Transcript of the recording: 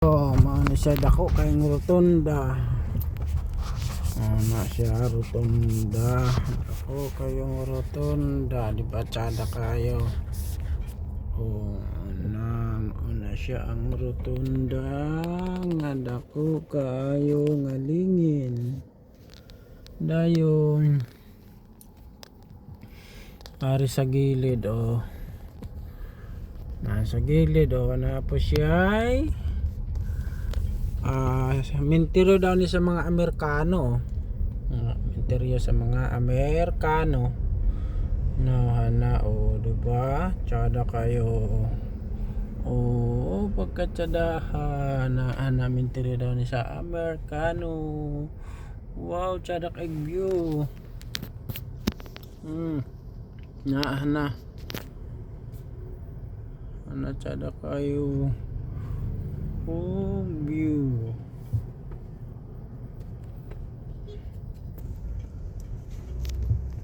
Oh, mao ni siya, dako kayong rotunda. Oh, na siya rotunda. Dako kayong rotunda, di ba tsada kayo? Oh, na mao na siya ang rotunda nga dako kayo nga lingin. Dayon. Ari sa gilid, oh. Nasa gilid, oh, na po siya ay minteryo daw ni sa mga Amerikano. Minteryo sa mga Amerikano. No, hana, oh, di ba? Tsada kayo. Oh, pagkatsadahan na ana, minteryo daw ni sa Amerikano. Wow, tsada kay view. Na, ana. Ana, tsada kayo. Oh.